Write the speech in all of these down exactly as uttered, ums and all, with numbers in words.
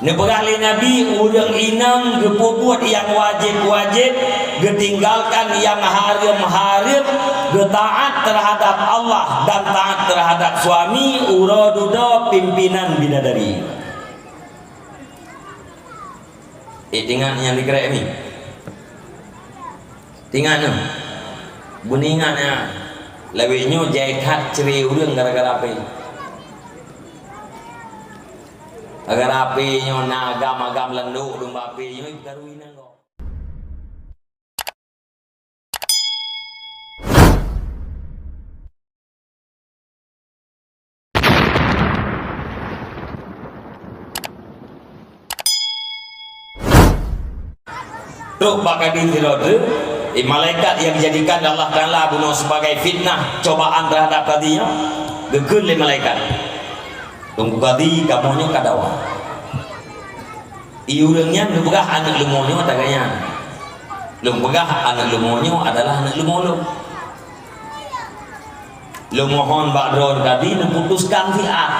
Neupeugah lé Nabi, ureuëng inong geupeubuet nyang wajéb-wajéb, geutinggalkan nyang hareuem-hareuem, geutaát teuhadab Allah dan taát teuhadab suami, uroe dudoe pimpinan bidadari. Eh, teuingat nyang dikrek mi. Teuingat nyoe. Beuneuingat nyan. Lawét nyoe jai that cre ureuëng gara-gara H P. Gara-gara H P nyoe na agam-agam leundok dum bak H P nyoe, baru inong gob. Trok bak kadi sidroe teuk, eh, malaikat nyang dijadikan Allah Taala bunoe sibagai fitnah, cobaan teuhadap kadi nyoe, geukheun lé malaikat, "Teungku Kadi, kamoe nyoe ka dawa." I ureuëng nyan geupeugah, "Aneuëk leumo nyoe taga nyan. Lôn peugah aneuëk leumo nyoe adalah aneuëk leumo lôn. Lôn mohon bak droe kadi neuputuskan siat.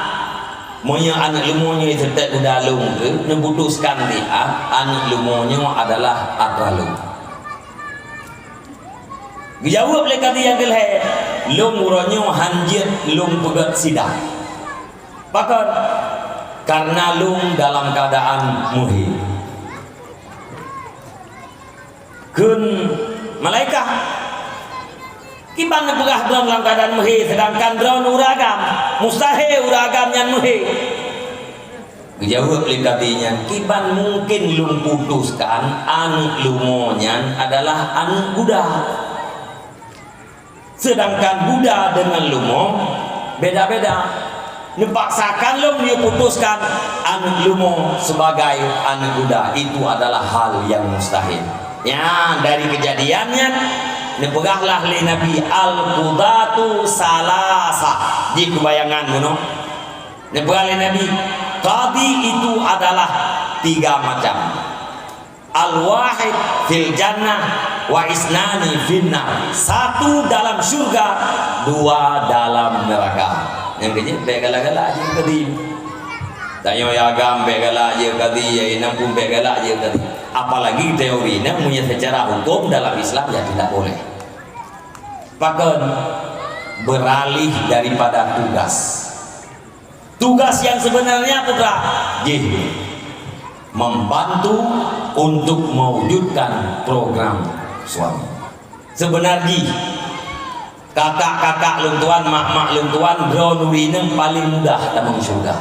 Meunyoe aneuëk leumo nyoe teutek u dalong teuh, neuputuskan siat aneuëk leumo nyoe adalah atra lôn." Geujaweueb lé kadi nyang keulhèe, "Lôn uroe nyoe han jeuet lôn peugét sidang." Pakon? Karena lôn dalam keadaan meuhé. Kheun malaikat, "Kiban neupeugah droe lam keadaan meuhé, seudangkan droe ureuëng agam? Mustahé ureuëng agam nyan meuhé." Geujaweueb lé kadi nyan, "Kiban mungken lôn putuskan aneuëk leumo nyan adalah aneuëk guda?" Sedangkan guda dengan leumo beda-beda. Neupaksakan lôn neuputuskan aneuëk leumo sebagai aneuëk guda, itu adalah hal yang mustahil. Ya, dari kejadian nyan, neupeugahlah lé Nabi, "Al-qudatu salasa." Jih keubayangan bunoe. Neupeugah lé Nabi, "Qadi itu adalah tiga macam." Al-wahid fil jannah wa isnani finnar. Satu dalam syurga, dua dalam neraka. Nyang keujeuet, bèk galak-galak jeuet keu kadi. Tanyoe nyang agam bèk galak jeuet keu kadi, nyang inong pun bèk galak jeuet keu kadi. Apalagi teori nyan, meunyoe secara hukum dalam Islam, ya tidak boleh. Pakon? Beralih daripada tugas. Tugas yang sebenarnya, putra, jih, membantu untuk mewujudkan program suami. Sebenar jih, kakak-kakak lôn tuan, mak-mak lôn tuan, droeneuh ureueng inong paling mudah tamong syeuruga.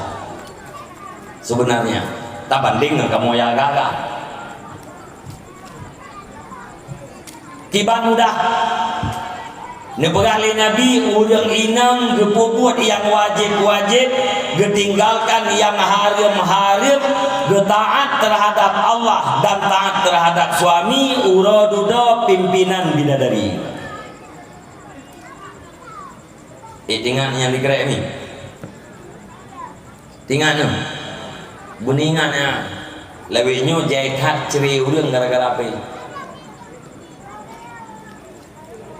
Sebenarnya, tabandeng ngon kamoe nyang agak-agak. Kiban mudah. Neupeugah lé Nabi, ureueng inong geupeubuet nyang wajéb-wajéb, geutinggalkan nyang hareuem-hareuem, geutaát teuhadap Allah dan taát teuhadap suami, uroe dudoe pimpinan bidadari. Eh, teuingat nyang dikrek mi. Teuingat nyoe. Beuneuingat nyan. Lawét nyoe jai that cre ureueng gara-gara H P.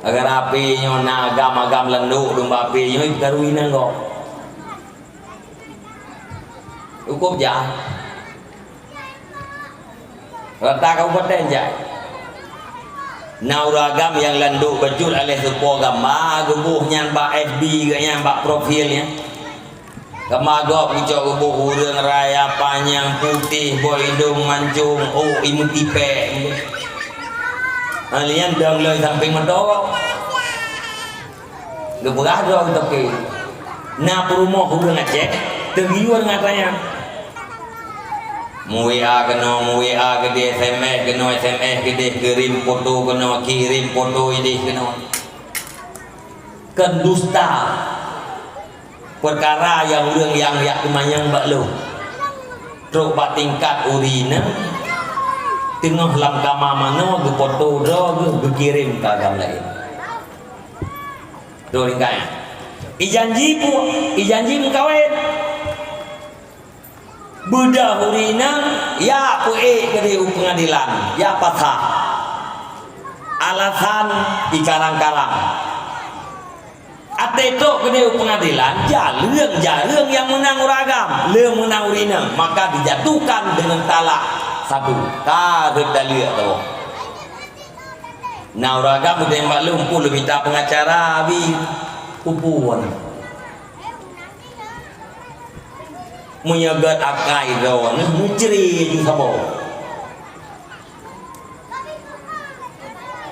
Gara-gara H P nyoe na agam-agam leundok dum bak H P nyoe, baru inong gob. Cukup jah. Rata kabupaten jai. Na ureueng agam nyang leundok bacut aléh teupo gamba, geuboh nyan bak F B geuh nyan, bak profil nyan. Gamba gob geucok geuboh ureueng raya panyang putéh, boh idong mancong, ôk imeutipék. Nyan dong lom sampéng meudoe. Geupeugah droe toke, na peurumoh ureueng Aceh, teugiyue ngon atra nyan. Meu-W A keunoe, meu-W A keudeh, S M S keunoe, S M S keudeh, kirim foto keunoe, kirim foto ideh keunoe. Keu dusta. Peukara nyang ureueng nyang jak teumanyong bak lôn. Trok bak tingkat ureueng inong, teungoh lam kama manoe geufoto droe geuh geukirém keu agam laén. Droe tingkat nyan. Ijanji pu-, ijanji meukawen. Beudôh ureueng inong, jak peuék keudeh u peungadilan, jak pasah. Alasan ikarang-karang. Tetok keudeh u peungadilan, jareueng-jareueng nyang meunang ureueng agam, le meunang ureueng inong, maka dijatuhkan deungon talak sabe. Ka rhot taleuek tu. Na ureueng agam udeb bak lôn, pun lôn mita peungacara, abi, peue-peue. Meunyoe gét akai droeneuh, meucre ju saboh.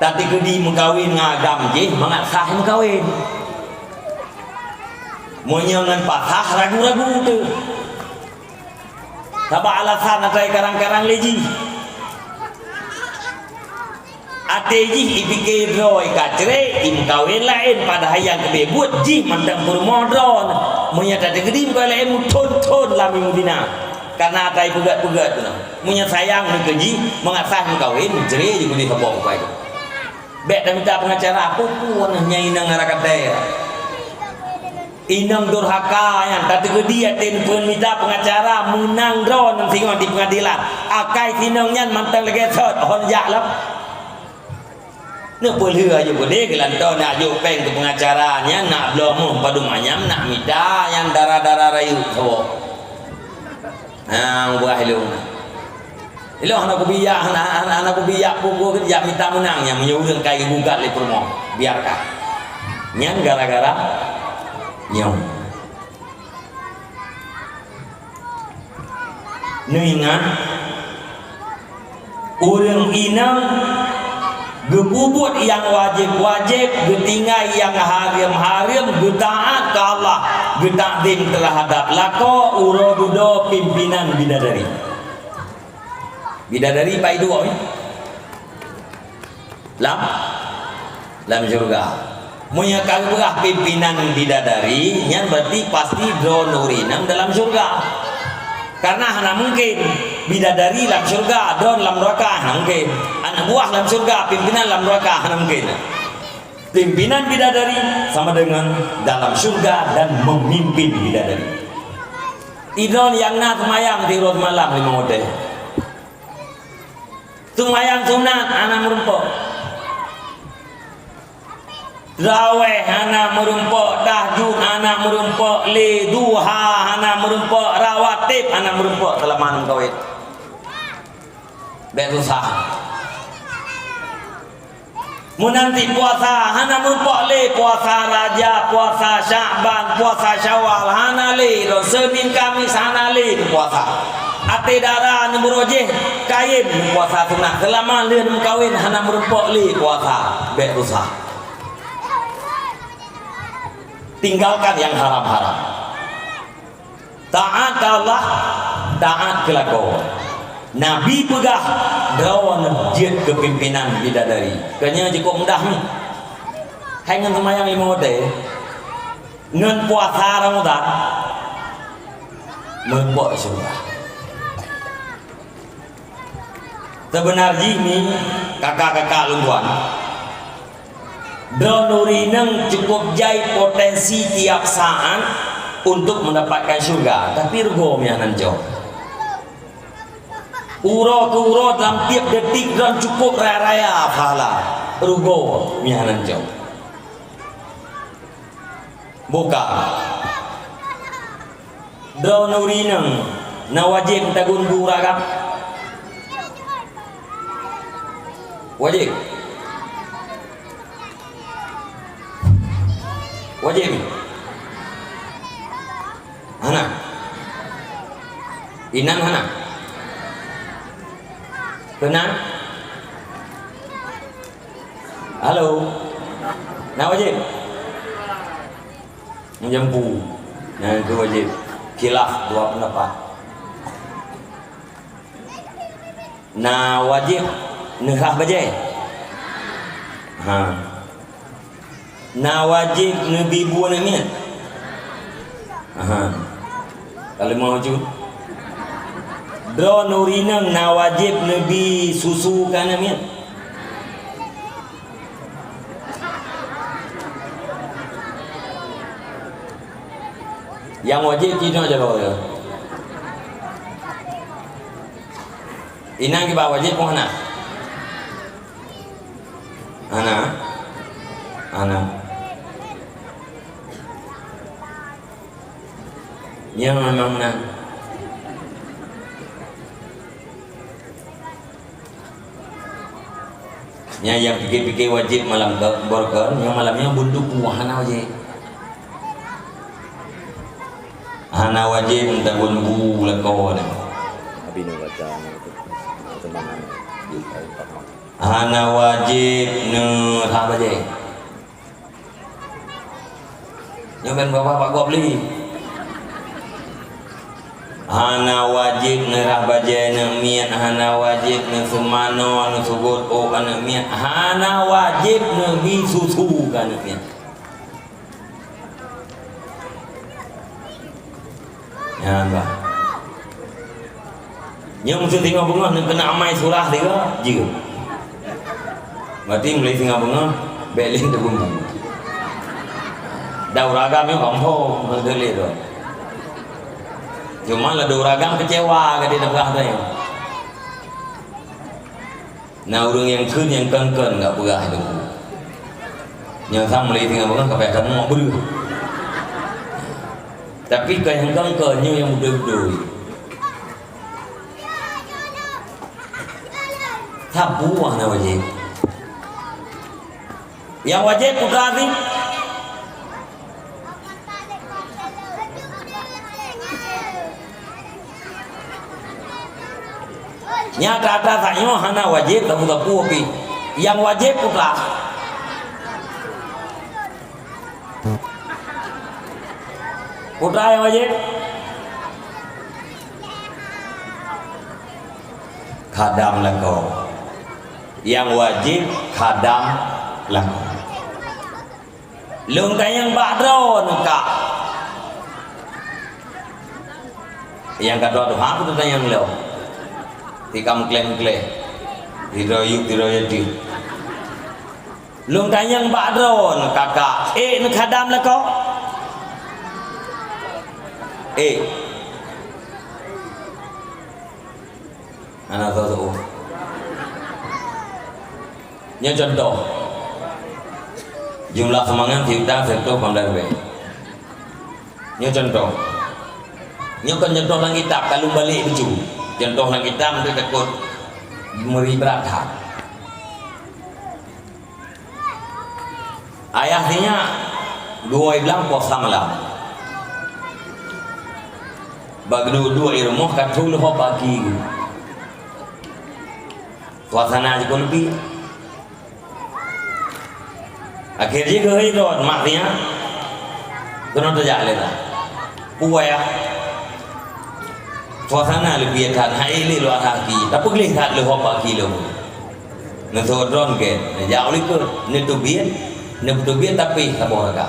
Tateukeudi meukawen ngon agam jih mangat sah meukawen. Meunyoe ngon pasah, ragu-ragu teuh. Sabab alasan asai karang-karang lé jih. Até jih ipike droe ka cre, imeukawen laén, padahai nyang keubeh buet jih mantong peurumoh droeneuh. Meunyoe tateukeudi meukawen laén, meuthon-thon lam ié meudina. Karena ata ipeugét-peugét keunoe. Meunyoe sayang keu jih, mangat sah meukawen, cre ju keudeh saboh upai tu. Bék tamita peungacara, peue-peue nyan inong ara katai. Inong durhaka nyan, tateukeudi até neupeu mita peungacara, meunang droeneuh singoh di peungadilan. Akai sinong nyan mantong lagée sot, hon jak lom. Neupeulheueh aju keudeh geulantoe, nak jok péng keu peungacara nyan, nak bloe méuh padum anyam, nak mita nyang dara-dara rayeuk saboh. Nah, ubah ilong. Ilong hana kubiyak, hana, hana, hana kubiyak pukul keu jak mita meunang nyan, meunyoe ureueng ka geugugat lé peurumoh, biarkan. Nyan gara-gara nyoe. Neuingat, ureueng inong geupeubuet nyang wajéb-wajéb, geutinggai nyang hareuem-hareuem, geutaát keu Allah, geutakzim teuhadab lakoe, uroe dudoe pimpénan bidadari. Bidadari pai duek, eh? Lam, lam syeuruga. Meunyoe ka geupeugah pimpénan bidadari, nyan berarti pasti droeneuh ureueng inong dalam syeuruga. Karena hana mungkin bidadari lam syeuruga, droeneuh lam neuraka, hana mungkin. Aneuk buah lam syeuruga, pimpénan lam neuraka, hana mungkin. Pimpénan bidadari sama dengan dalam syeuruga dan memimpin bidadari. Idroeneuh nyang na seumayang tiroe seumalam limong watée. Seumayang sunat hana meurumpok. Traweh hana meurumpok, tahajud hana meurumpok, lé duha hana meurumpok, rawatib hana meurumpok seulama meukawen. Bék susah. Meunan cit puasa hana meurumpok lé, puasa Rajab, puasa Syakban, puasa Syawal hana lé, dan Seunin Kamis hana lé puasa. Até dara neumeurojeh kayém puasa sunat, seulama lheueh meukawen hana meurumpok lé puasa, bék susah. Tinggalkan yang haram-haram. Taát keu Allah, taát keu lakoe. Nabi peugah, "Droeneuh jeuet keu pimpénan bidadari." Keu nyoe jikôb mudah mi. Hai ngon seumayang limong watée, ngon puasa Ramadan, meurumpok syeuruga. Seubeuna jih mi, kaka-kaka lôn tuan, droeneuh ureueng inong cukup jai potensi tiap saat untuk mendapatkan syurga, tapi rugoe meunan jok. Uroe keu uroe dalam tieb detik droeneuh cukup raya-raya pahala, rugoe meunan jok. Buka. Droeneuh ureueng inong na wajéb tagun bu ureueng agam? Wajéb? Wajéb? Hana. Inan hana. Keunan? Halo. Na wajéb? Meujampu. Nyan keuh wajéb. Khilaf dua peundapat. Na wajéb neuhrah bajée? Ha. Na wajéb neubi bu aneuk miet? Ha. Ka lheueh meuujur. Droeneuh ureueng inong na wajéb neubi susu keu aneuk miet? Nyang wajéb cit nyoe jaroe. Inan kiban wajéb peue hana? Hana? Hana. Nyan memang meunan. Nyan nyang pike-pike wajéb malam ke, borkon, nyang malam nyoe bunduk buah hana wajéb. Hana wajéb meutabun bu lakoe nyan. Abi nyoe baca nyoe tu. Teman. Hana wajéb neu haba jai. Nyoe ban babah bak gob lé. Hana wajéb neurah bajée aneuk miet, hana wajéb neuseumanoe, neuseugot ôk aneuk miet, hana wajéb neubi susu keu aneuk miet. Nyan bah. Nyoe meuseuti singoh beungoh neukeuneuk amai surah tiga jeuet. Berarti mulai singoh beungoh bèk lé teubumbu. Dan ureueng agam nyoe confirm hana lé droe. Cuma ladôm ureueng agam keucewa ka di teupeugah teuh. Na ureueng nyang kheun nyang kon-kon gak peugah teungku. Nyoe sang mulai singoh beungoh ka payah tamong breuh. Tapi ka nyang kon-kon nyoe nyang beutôi-beutôi. Sapeue hana wajéb? Nyang wajéb putra sih. Nyata-nyata tanyoe hana wajéb sapeue-sapeue pih. Nyang wajéb putra. Putra nyang wajéb. Khadam lakoe. Nyang wajéb khadam lakoe. Lôn tanyong bak droeneuh kak. Nyang ka tuha-tuha keuh tanyong lôn. Tikam kleh-kleh. Sidroe yub, sidroe yatim. Lôn tanyong bak droeneuh kak, ék neukhadam lakoe? Ék. Hana soe-soe. Nyoe cuntoh. Jumlah sumbangan sijuta siratoh dua belas ribèe. Nyoe cuntoh. Nyoe kon cuntoh lam kitab, ka lôn balek bacut. Cuntoh lam kitab, meunteuk takot meuri brat that. Ayah sinyak geuwoe blang puasa malam. Bak geuduek-duek i rumoh ka trok leuhop bak aki geuh. Suasana jih kon leupie. Akhé jih geuhôi rot mak sinyak. Keunoe teujak lé na. Puwoe ya. Suasana leubeh that hai lé luwa haki, tapi gleh that leuhop bak aki lom. Neuseuôt droen gét, neujak u likot, neuteubiet, neuteubiet tapi saboh raka.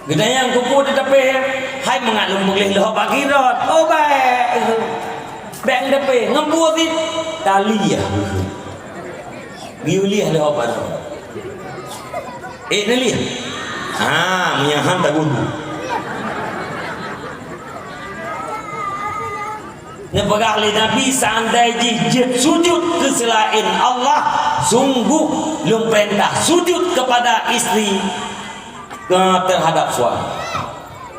Geutanyong keupeue teutapéh, hai mangat lôn peugleh leuhop bak aki rot. Oh, bèk. Bèk teutapéh, ngon peue cit? Tali ya. Geuyue lieh leuhop bak rot. Eh, neulieh. Ha, meunyo han tagudu. Neupeugah lé Nabi, "Seandai jih jeuet sujud keu seulaén Allah, sungguh lôn peurintah sujud keupada istri, keu, teuhadap suami."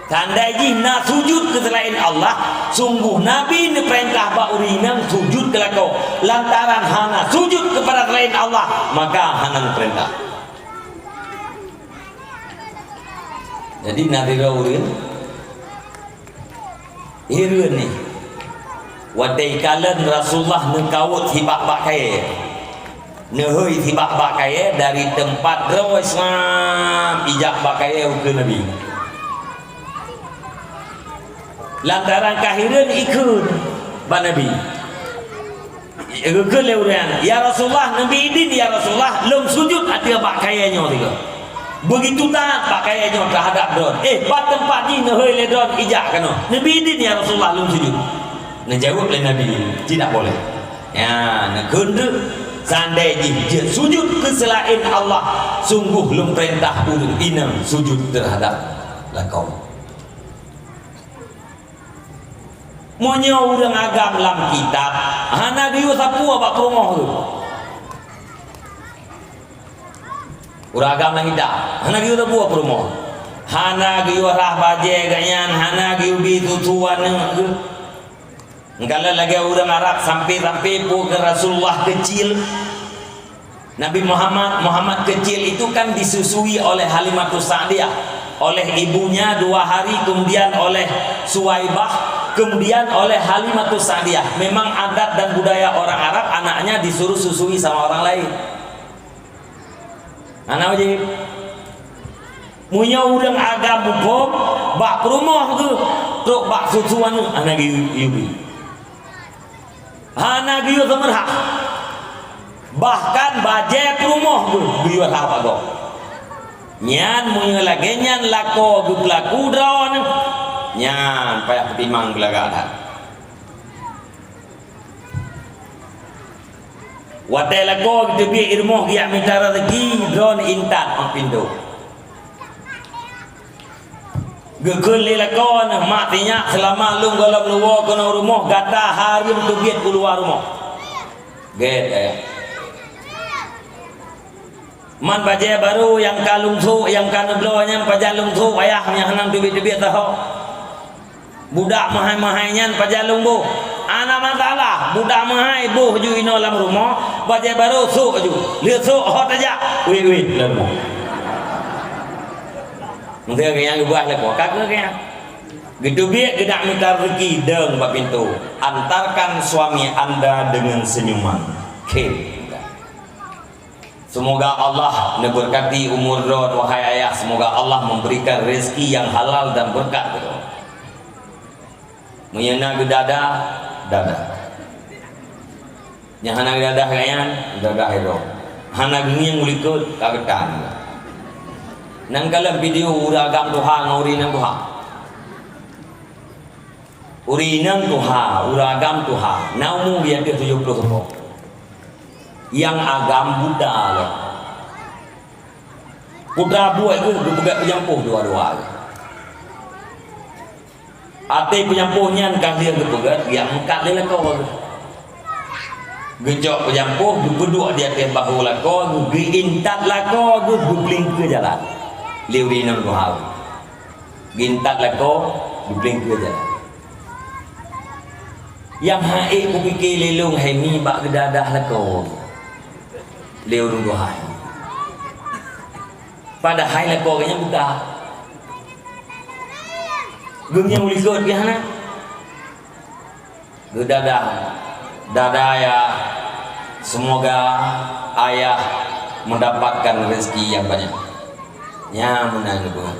Seandai jih na sujud keu seulaén Allah, sungguh Nabi neupeurintah bak ureueng inong sujud keu lakoe, lantaran hana sujud keupada seulaén Allah, maka hana neupeurintah. Jadi, na sidroe ureueng, hireuen nyoe, watèe ikalon Rasulullah neukawöt sibak bak kayèe. Neuhôi sibak bak kayèe dari teumpat droe Islam ijak bak kayèe ukeue Nabi. Lantaran ka hireuen ikheun bak Nabi. Geukheun lé ureueng nyan, "Ya Rasulullah, neubi idin, ya Rasulullah, lôn sujud ateueh bak kayèe nyoe," sigoe. Begitu taat bak kayèe nyoe teuhadap droe. "Eh, pat teumpat jih neuhôi lé droe ijak keunoe. Neubi idin, ya Rasulullah, lôn sujud." Neujaweueb lé Nabi, "Tidak boleh." Nyan, neukheun treuk, "Seandai jih jeuet sujud keu seulaén Allah, sungguh lôn peurintah ureueng inong sujud teuhadap lakoe." Meunyoe ureueng agam lam kitab, hana geuyue sapeue bak peurumoh tu. Ureueng agam lam kitab, hana geuyue sapeue peurumoh. Hana geuyue rhah bajée geuh nyan, hana geuyue bi tutoe aneuk geuh. Meukalon lagée ureuëng Arab sampoe-sampoe peue keu Rasulullah keucil. Nabi Muhammad, Muhammad kecil itu kan disusui oleh Halimatus Sa'diyah, oleh ibunya dua hari, kemudian oleh Suwaibah, kemudian oleh Halimatus Sa'diyah. Memang adat dan budaya orang Arab, anaknya disuruh susui sama orang lain. Hana wajéb. Meunyoe ureuëng agam muphom, bak peurumoh geuh, trok bak susu aneuk, hana geuyue bi. Hana geuyue seumeurhah. Bahkan bajée peurumoh geuh geuyue rhah bak gob. Nyan meunyoe lagée nyan lakoe geupeulaku droeneuh, nyan payah peutimang beulagak that. Watée lakoe geuteubiet i rumoh geujak mita raseuki, droeneuh intat bak pintoe. Geukheun lé lakoe nyan, "Mak, sinyak seulama lôn gohlom luwoe keunoe rumoh, gata hareuem teubiet u luwa rumoh." Gét, eh. Man bajée barô nyang ka lôn sôk, nyang ka neubloe nyan pajan lôn sôk, ayah, nyang hana teubiet-teubiet sahoe. Budak meuhai-meuhai nyan pajan lôn boh. Hana masalah, budak meuhai boh ju inoe lam rumoh, bajée barô sôk ju. Lheueh sôk ho tajak, wit-wit lam rumoh. Meunteue geuh nyang geubuah lakoe, ka keuh geuh nyang. Geuteubiet geudak mita raseuki, dong bak pintoe. Antarkan suami anda dengan senyuman. Khém. Semoga Allah neubeurkati umur droe, wahai ayah. Semoga Allah memberikan rezeki yang halal dan berkat keu droe. Meunyoe na geudadah, dadah. Nyang hana geudadah gobnyan, dadah droe. Hana geungieng u likot, ka geutan. Nan kalon video ureuëng agam tuha ngon ureuëng inong tuha. Ureuëng inong tuha, ureuëng agam tuha, na umu di ateueh tujoh ploh teupông. Nyang agam buta lom. Putra buet geuh geupeugét peujampoh dua-dua geuh. Até peujampoh nyan ka lheueh geupeugét, geujak meukat lé lakoe geuh. Geucok peujampoh, geupeuduek di ateueh bahô lakoe geuh, geuintat lakoe geuh, geupeulingkeue jalan. Lé ureuëng inong tuha geuh. Geuintat lakoe, geupeulingkeue jalan. Nyang han ék kupike lé lôn hai mi bak geudadah lakoe lé ureuëng tuha. Padahai lakoe geuh nyan buta. Geungieng u likot geuh hana. Geudadah, dadah ya, semoga ayah mendapatkan rezeki yang banyak. Nyan meunan geupeugah.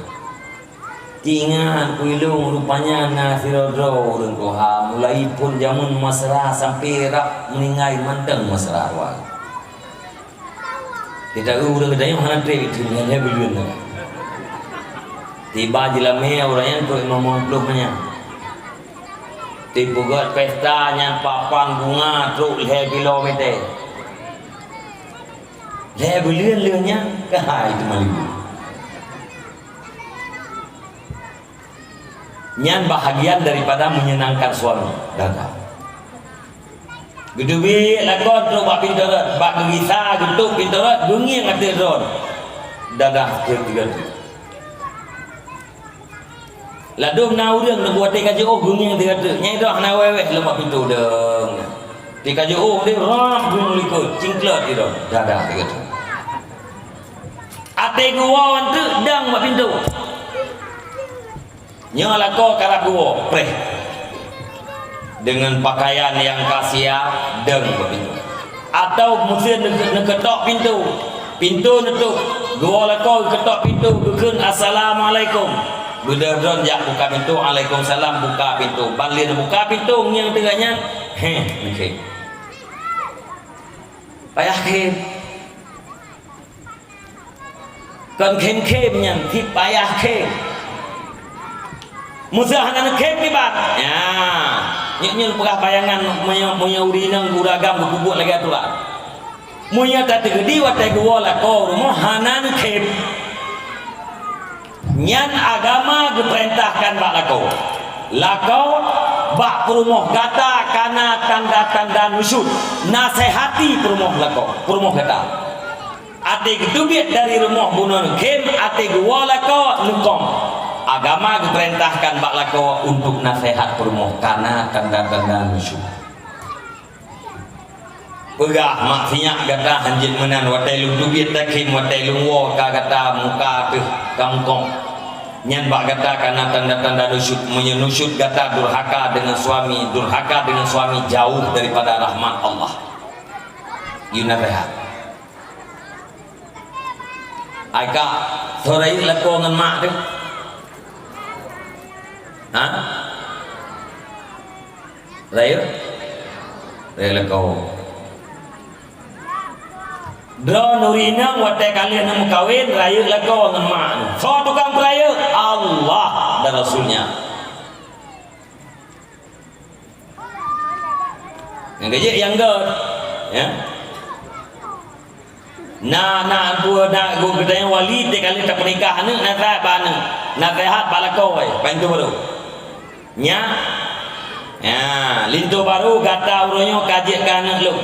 Teuingat keu ulôn, rupanya na sidroe-droe ureuëng tuha, mulai phon jameun mesra sampoe rab meuninggai mantong mesra awai. Kita ureuëng geutanyoe hana treb itu nyan lhée buleuen. Tiba jilamé ureuëng nyan trok limong ploh nyan. Tipeugét pesta nyan papan bunga trok lhée kilometer. Lhée buleuen lheueh nyan, ka hai teuma libur. Nyan bahagian daripada menyenangkan suami, dadah. Geuteubiet lakoe trok bak pintoe rot, bak geugisa geutôp pintoe rot, geungieng ateueh droe. Dadah keu tiga teuk. Ladôm na ureuëng neubuet teuka jiôh geungieng tiga teuk. Nyang droe hana wéh-wéh lom bak pintoe dong. Teuka jiôh deh rot geungieng likot, cingklot di droe. Dadah tiga teuk. Até geuwoe teuk dong bak pintoe. Nyoe lakoe karab geuwoe, preh. Dengan pakaian nyang ka siap, dong bak pintoe. Atau meusé neuke-, neuketok pintoe. Pintoe neutôp. Geuwoe lakoe geuketok pintoe, geukheun, "Assalamualaikum." Beudôh droe jak buka pintoe, "Waalaikumsalam," buka pintoe. Ban lheueh neubuka pintoe, ngieng teuk nyan, heh, neukhém. Payah khém. Kon khém-khém nyan, cit payah khém. Meusé hana neukhém kiban. Nyan, nyoe, nyoe peugah bayangan meunyoe, meunyoe ureuëng inong ureuëng agam geupeubuet lagée atoran. Meunyoe tateukeudi watée geuwoe lakoe rumoh hana neukhém. Nyan agama geupeurintahkan bak lakoe. Lakoe bak peurumoh gata kana tanda-tanda nusyuz. Nasehati peurumoh lakoe, peurumoh gata. Até geuteubiet dari rumoh bunoe neukhém, até geuwoe lakoe neukong. Agama geupeurintahkan bak lakoe untuk naseuhat peurumoh, kana tanda-tanda nusyuz. Peugah mak sinyak gata hanjeuet meunan, watée lôn teubiet takhém, watée lôn woe ka gata muka teuh ka meukong. Nyan bak gata kana tanda-tanda nusyuz, meunyoe nusyuz gata durhaka deungon suami, durhaka deungon suami jauh daripada rahmat Allah. Yue naseuhat. Ai kak, soe rayeuk lakoe ngon mak teuh? Ha? Rayeuk? Rayeuk lakoe. Droeneuh ureueng inong watée ka lheueh neumeukawen, rayeuk lakoe ngon mak. Soe tukang peurayeuk? Allah dan Rasulnya. Nyang keujeuet nyang göt, ya. Na, na, dua, na, geutanyoe wali, tiep kali tapeunikah aneuk, naseuhat bak aneuk, naseuhat bak lakoe, paling tu baru. Nya, ya, linto baru gata uroe nyoe ka jeuet keu aneuk lôn.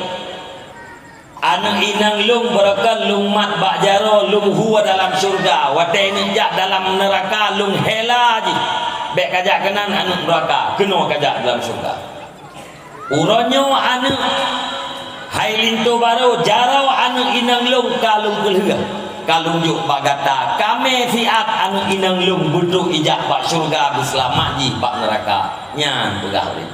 Aneuk inong lôn beureukat lôn mat bak jaroe lôn hue dalam syeuruga. Watée neuk jak dalam neuraka lôn hela jih. Bék kajak keunan aneuk neuraka, keunoe kajak dalam syeuruga. Uroe nyoe aneuk hai linto baru jaroe aneuk inong lôn ka lôn peulheueh, ka lôn jok bak gata. Kamé siat aneuk inong lôn beudôh ijak bak syeuruga beuseulamat jih bak neuraka. Nyan peugah ulôn.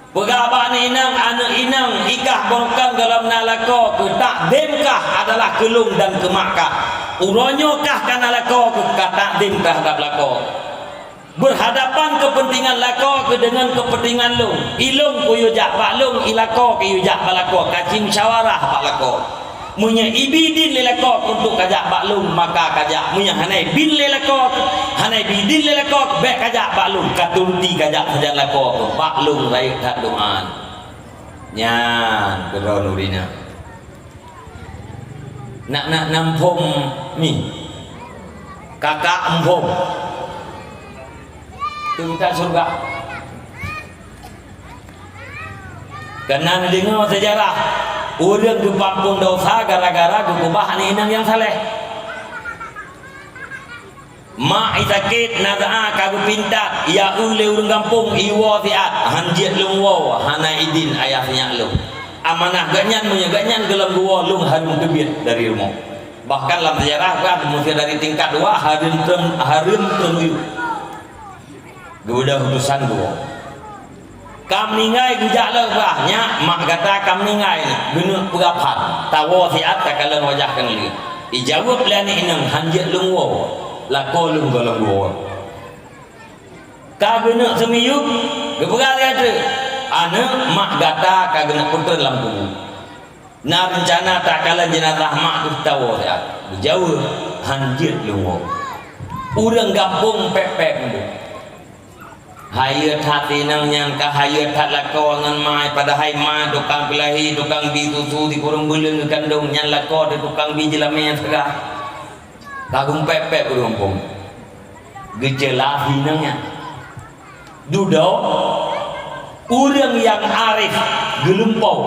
Peugah bak aneuk inong, aneuk inong, ikah beureukan gohlom na lakoe keuh, takdem kah adalah keu lôn dan keu mak kah. Uroe nyoe kah ka na lakoe keuh ka takdem teuhadab lakoe. Beurhadapan keupeuntengan lakoe keuh deungon keupeuntengan lôn. I lôn kuyue jak bak lôn, i lakoe kuyue jak bak lakoe, ka jimusyawarah bak lakoe. Meunyoe ibi idin lé lakoe untuk kajak bak lôn, maka kajak. Meunyoe hana ibi idin lé lakoe, hana ibi idin lé lakoe, bék kajak bak lôn, ka turuti kajak sajan lakoe bak lôn rayeuk that doa. Nyan keudroe nurina. Nak, nak, na muphom mi. Kakak muphom. Teuh mita syeuruga. Keunan deungoe seujarah, ureuëng geupeuampon desya gara-gara geukeubah aneuk inong nyang saleh. Mak i sakét, na doa ka geupintat, ya ulée ureuëng gampông, iwoe siat, han jeuet lôn woe, hana idin ayah sinyak lôn. Amanah geuhnyan, meunyoe geuhnyan gohlom geuwoe, lôn hareuem teubiet dari rumoh. Bahkan lam seujarah kan, meunyoe dari tingkat dua, hareuem treun, hareuem treun uyuek. Geubeudôh utosan geuwoe. Ka meuninggai geujak lom bah, nyak mak gata ka meuninggai, geuneuk peugah phan. Tawoe siat takalon wajah keuneulheueh. Ijaweueb lé aneuk inong, han jeuet lôn woe, lakoe lôn gohlom geuwoe. Ka geuneuk seumiyueb, geupeugah lé ateueh, aneuk mak gata ka geuneuk peutreun lam kubu. Na reuncana takalon jeunazah mak teuh tawoe siat. Geujaweueb, han jeuet lôn woe. Ureuëng gampông pék-pék meudeh. Hayeue that inong nyan ka hayeue that lakoe ngon ma, padahai ma tukang peulahi, tukang bi susu, sikureueng buleuen geukandong, nyan lakoe teuh tukang bi jeulamé saga. Ka geumpék-pék ureuëng gampông. Geuceula inong nyan. Dudoe, ureuëng nyang arif geulumpoe.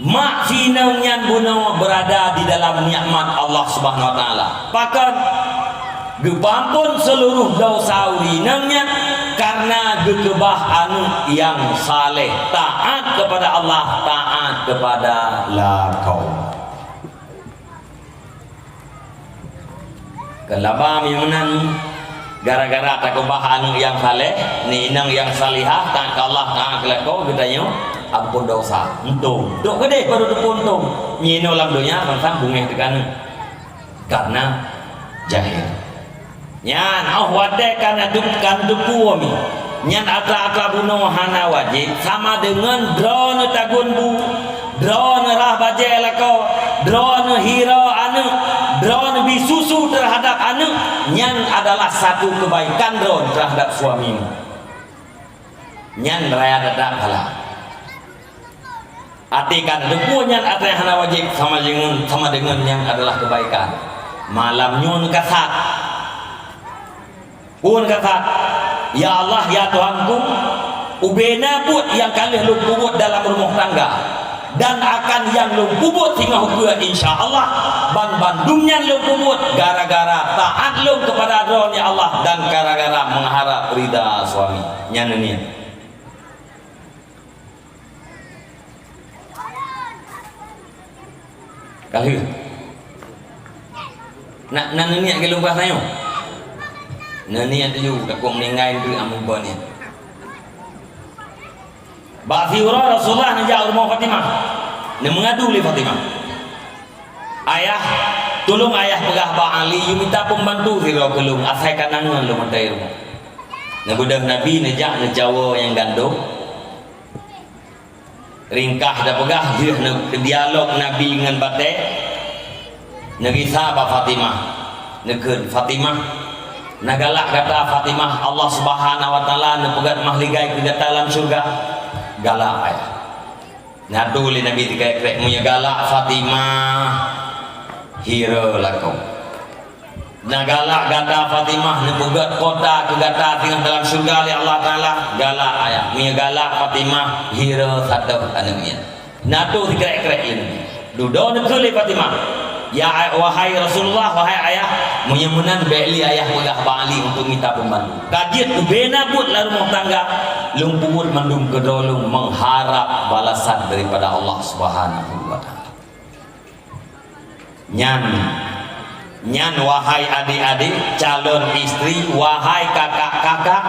Mak si inong nyan bunoe beurada di dalam nikmat Allah Subhanahu Wa Taala. Pakon? Geupeuampon seuluruh desya ureuëng inong nyan kareuna geukeubah aneuk nyang saleh, taát keupada Allah, taát keupada lakoe. Keulaba meunan, gara-gara takeubah aneuk nyang saleh, ni inong nyang salihah, taát keu Allah, taát keu lakoe, geutanyoe ampon desya. Untông. Trok keudeh baru teupeue untông. Nyoe inoe lam donya, sang-sang beungéh teuka aneuk. Kareuna jahé. Nyan, óh watée ka na dup-, ka neuteupeue mi. Nyan atra-atra bunoe hana wajéb, sama deungon droeneuh tagun bu, droeneuh rhah bajée lakoe, droeneuh hiroe aneuk, droeneuh bi susu teuhadab aneuk, nyan adalah satu keubaikan droeneuh teuhadab suami. Nyan raya that-that pahala. Até ka neuteupeue nyan atra nyang hana wajéb sama deungon, sama deungon nyan adalah keubaikan. Malam nyoe neukasat. Peue neukasat? Ya Allah, ya Tuhanku, ubé na buet nyang ka lheueh lôn peubuet dalam rumoh tangga. Dan akan nyang lôn peubuet singoh ukeue, insya Allah, ban bandum nyan lôn peubuet gara-gara taat lôn keupada Droeneuh, ya Allah, dan gara-gara meuharab ridha suami. Nyan neuniet. Ka lheueh. Na, na neuniet keu lôn peugah tanyoe? Neuniet laju, takot meuninggai teuk amun kon nyan. Bak siuroe Rasulullah neujak u rumoh Fatimah. Neumeungadu lé Fatimah, "Ayah, tulông ayah peugah bak Ali, yue mita peumbantu sidroe keu lôn, asai ka na ngon lôn mantong rumoh." Neubeudôh Nabi neujak neucawoe nyang gandom. Ringkah tapeugah, lheueh neu-, dialog Nabi ngon batée, neugisa bak Fatimah. Neukheun, "Fatimah, na galak gata, Fatimah, Allah Subhanahu wa Taala neupeugét mahligai keu gata lam syeuruga?" "Galak, Ayah." Neuhadô lé Nabi teukrek-krek, "Meunyoe galak, Fatimah, hira lakoe." "Na galak gata, Fatimah, neupeugét kota keu gata singoh dalam syeuruga lé Allah Taala?" "Galak, Ayah." "Meunyoe galak, Fatimah, hira saboh aneuk nyan." Neuhadô sikrek-krek lé Nabi. Dudoe neukheun lé Fatimah, "Ya, wahai Rasulullah, wahai Ayah, meunyoe meunan bék lé Ayah peugah bak Ali untuk mita peumbantu. Ka jeuet ubé na buet lam rumoh tangga, lôn peubuet mandum keudroe lôn meuharab balasan daripada Allah Subhanahu wa Taala." Nyan, nyan, wahai adik-adik, calon istri, wahai kakak-kakak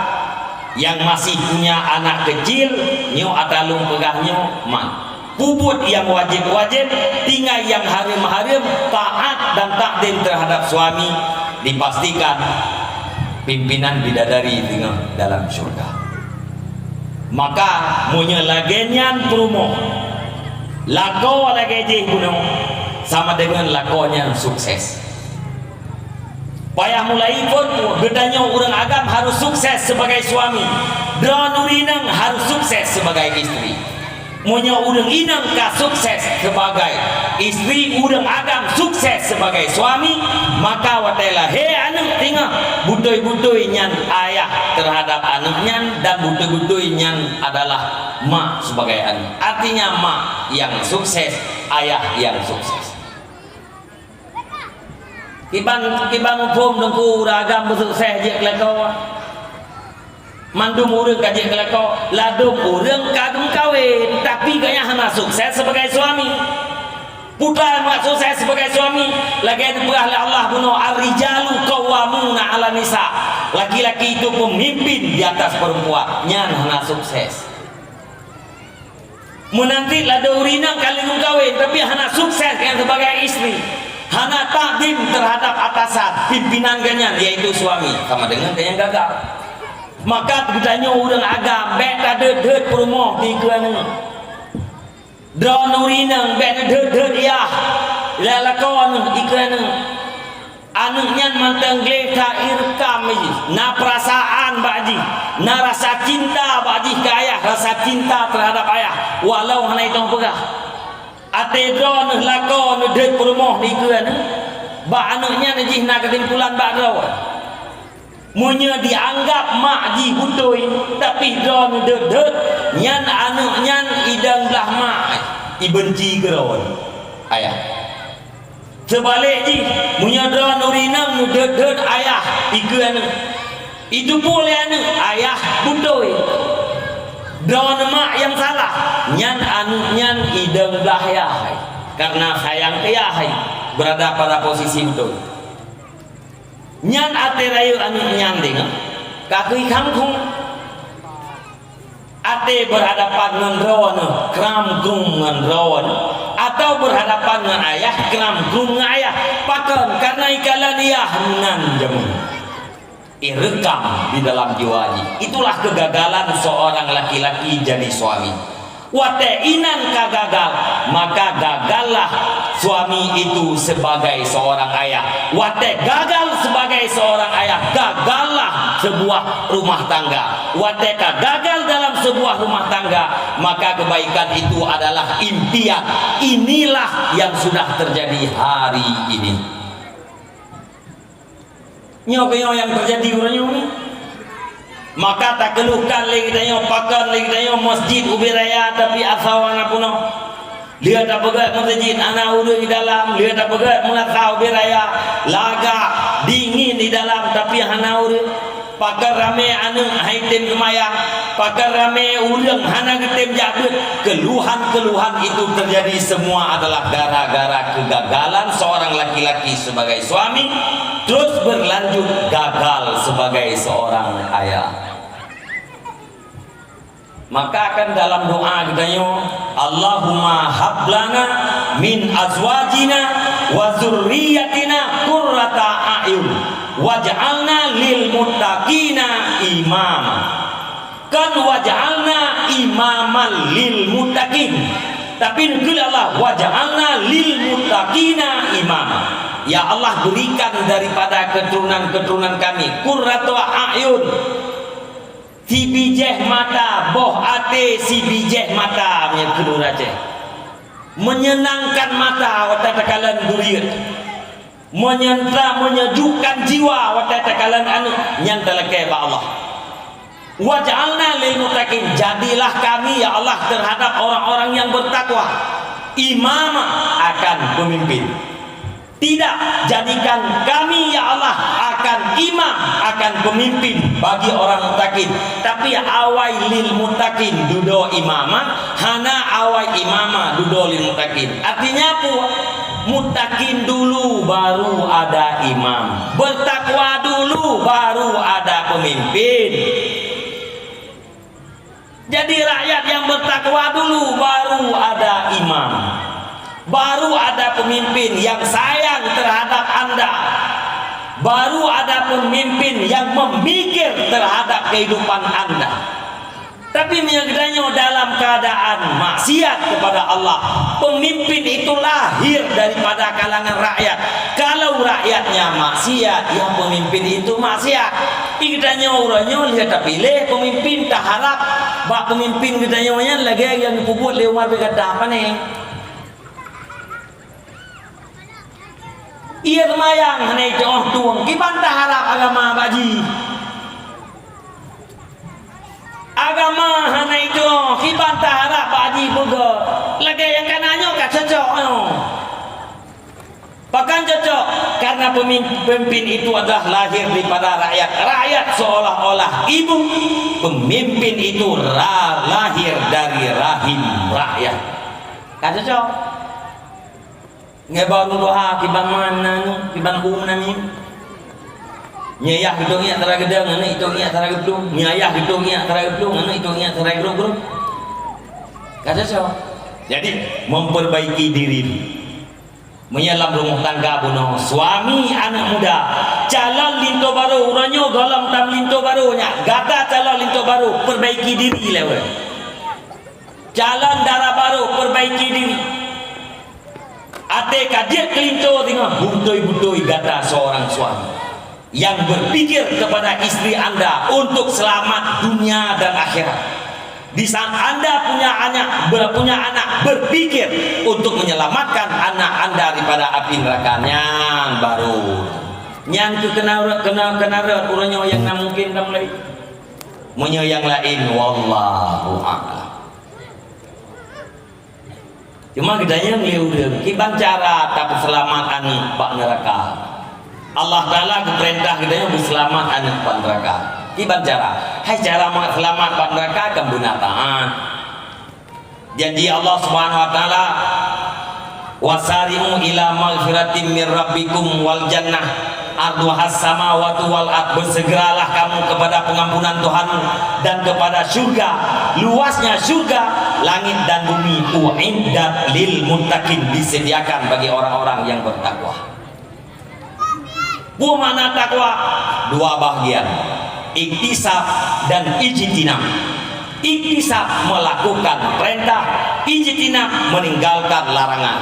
yang masih punya anak kecil, nyoe ata lôn peugah nyoe, man. Peubuet nyang wajéb-wajéb, tinggai nyang hareuem-hareuem, taat dan takdim terhadap suami, dipastikan pimpinan bidadari singoh dalam syeuruga. Maka, meunyoe lagée nyan peurumoh, lakoe lagée jih bunoe, sama deungon lakoe nyan sukses. Payah mulai phon, geutanyoe ureuëng agam harus sukses sebagai suami. Droeneuh ureuëng inong harus sukses sebagai istri. Meunyoe ureuëng inong ka sukses sebagai istri, ureuëng agam sukses sebagai suami, maka watée lahé aneuëk singoh, beutôi-beutôi nyan ayah terhadap aneuëk nyan dan beutôi-beutôi nyan adalah mak sebagai aneuëk. Artinya mak yang sukses, ayah yang sukses. Kiban, kiban muphom Teungku, ureuëng agam beusukses jeuet keu lakoe. Mandum ureuëng ka jeuet keu lakoe, ladôm ureuëng ka geumeukawen, tapi gobnyan hana sukses sebagai suami. Peue teuma sukses sebagai suami? Lagée neupeugah lé Allah bunoe, "Ar-rijalu qawwamuna 'alan nisa." Laki-laki itu pemimpin di atas perempuan. Nyan hana sukses. Meunan cit ladôm ureuëng inong ka lheueh meukawen, tapi hana sukses nyan sebagai istri, hana takdim terhadap atasan, pimpinan gobnyan, yaitu suami, sama deungon gobnyan gagal. Maka geutanyoe ureuëng agam bék tadeuet-deuet peurumoh dikeue aneuëk. Droeneuh ureuëng inong bék neudeuet-deuet yah lé lakoe neuh dikeue aneuëk. Aneuëk nyan mantong gleh that ireukam jih, na peurasaan bak jih, na rasa cinta bak jih keu ayah, rasa cinta terhadap ayah, walau hana jitong peugah. Até droeneuh lakoe neudeuet peurumoh dikeue aneuëk, bak aneuëk nyan jih na keusimpulan bak droe. Meunyoe jianggab mak jih beutôi, tapi droeneuh deuet-deuet, nyan aneuëk nyan idong blah mak, ibenci keudroe ayah. Seubalek jih, meunyoe droeneuh ureuëng inong neudeuet-deuet ayah dikeue aneuëk, jiteupeue lé aneuëk ayah beutôi, droeneuh mak nyang salah, nyan aneuëk nyan idong blah yah, karena sayang keu yah, berada pada posisi beutôi. Nyan até rayeuk aneuëk nyan deungoe, ka keuh ikhang-khong. Até berhadapan ngon droeneuh, kram-krum ngon droeneuh, atawa berhadapan ngon ayah, kram-krum ngon ayah. Pakon? Karena ikalon yah nan jameun. Ireukam di dalam jiwa jih. Itulah kegagalan seorang laki-laki jadi suami. Watée inan ka gagal, maka gagallah suami itu sebagai seorang ayah. Watée gagal sebagai seorang ayah, gagallah sebuah rumah tangga. Watée ka gagal dalam sebuah rumah tangga, maka kebaikan itu adalah impian. Inilah yang sudah terjadi hari ini. Nyoe keuh nyoe nyang teujadi uroe nyoe ni. Maka takeuluhkan lé geutanyoe, pakon lé geutanyoe, masjid ubé raya tapi asoe hana peunoh. Lheueh tapeugét meuseujid hana ureuëng di dalam, lheueh tapeugét meulasah ubé raya, lagak, dingin di dalam, tapi hana ureuëng. Pakon ramé aneuëk hai tem seumayang, pakon ramé ureuëng hana geutem jak beuet. Keluhan-keluhan itu terjadi semua adalah gara-gara kegagalan seorang laki-laki sebagai suami, terus berlanjut gagal sebagai seorang ayah. Maka kan dalam doa geutanyoe, "Allahumma hab lana min azwajina wa dzurriyyatina qurrata a'yun waj'alna lil muttaqina imama." Kan waj'alna imaman lil muttaqin. Tapi neukheun Allah, "Waj'alna lil muttaqina imama." Ya Allah, berikan daripada keturunan-keturunan kami qurrata a'yun, sibijéh mata, boh até sibijéh mata, meunyoe keu ureuëng Aceh. Menyenangkan mata watée takalon duriet. Menyentra, menyejukkan jiwa watée takalon aneuëk, nyan talakée bak Allah. "Waj'alna lil muttaqin," jadilah kami, ya Allah, terhadap orang-orang yang bertakwa, imama, akan pemimpin. Tidak, jadikan kami, ya Allah, akan imam, akan pemimpin bagi orang muttaqin. Tapi awai lil muttaqin dudoe imama, hana awai imama dudoe lil muttaqin. Artinya apa? Muttaqin dulu, baru ada imam. Bertakwa dulu, baru ada pemimpin. Jadi, rakyat yang bertakwa dulu, baru ada imam, baru ada pemimpin yang sayang terhadap anda, baru ada pemimpin yang memikir terhadap kehidupan anda. Tapi meunyoe geutanyoe dalam keadaan maksiat kepada Allah, pemimpin itu lahir daripada kalangan rakyat. Kalau rakyatnya maksiat, ya pemimpin itu maksiat. Geutanyoe uroe nyoe lheueh tapiléh peumimpin, taharab bak peumimpin geutanyoe nyan lagée nyang geupeubuet lé Umar bin Khattab, pane? Ie seumayang hana itu'oh tueng, kiban taharab agama bak jih? Agama hana itu'oh, kiban taharab bak jih peugah? Lagée nyang kana nyoe ka cocok nyoe. Pakon cocok? Karena pemim-, pemimpin itu adalah lahir daripada rakyat. Rakyat seolah-olah ibu, pemimpin itu ra-, lahir dari rahim rakyat. Ka cocok? Ngai bak ureuëng tuha, kiban ma na nyoe, kiban hu na nyoe. Nyoe yah geutôk ngiak tara geudong, aneuëk itôk ngiak tara geuplueng. Nyoe yah geutôk ngiak tara geuplueng, aneuëk itôk ngiak tara geurôk-rôk. Ka cocok? Jadi, memperbaiki diri. Meunyoe lam rumoh tangga bunoe, suami, aneuëk muda, calon linto barô, uroe nyoe gohlom tam linto barô nyan, gata calon linto barô, perbaiki diri lé ureuëng. Calon dara barô, perbaiki diri. Até ka jeuet keu linto singoh, beutôi-beutôi gata seorang suami yang berpikir kepada istri anda untuk selamat dunia dan akhirat. Di saat anda punya anak, ber-, punya anak, berpikir untuk menyelamatkan anak anda daripada api neraka, nyan baru. Nyan keuh keuna rot, keuna, keuna rot uroe nyoe nyang na mungkin lam lé. Meunyoe nyang laén, wallahu a'lam. Cuma geutanyong lé ureuëng, kiban cara tapeuseulamat aneuëk bak neuraka? Allah Taala geupeurintah geutanyoe beuseulamat aneuëk bak neuraka. Kiban cara? Hai cara meuseulamat bak neuraka kan beuna taát. Janji Allah Subhanahu wa Taala, "Wasari'u ila maghfiratim mir rabbikum wal jannah arduhas samawati wal ard." Bersegeralah kamu kepada pengampunan Tuhanmu dan kepada syurga, luasnya syurga, langit dan bumi, uiddat lil muttaqin, disediakan bagi orang-orang yang bertakwa. Peue makna takwa? Dua bahagian, iktisab dan ijtinab. Iktisab melakukan perintah, ijtinab meninggalkan larangan.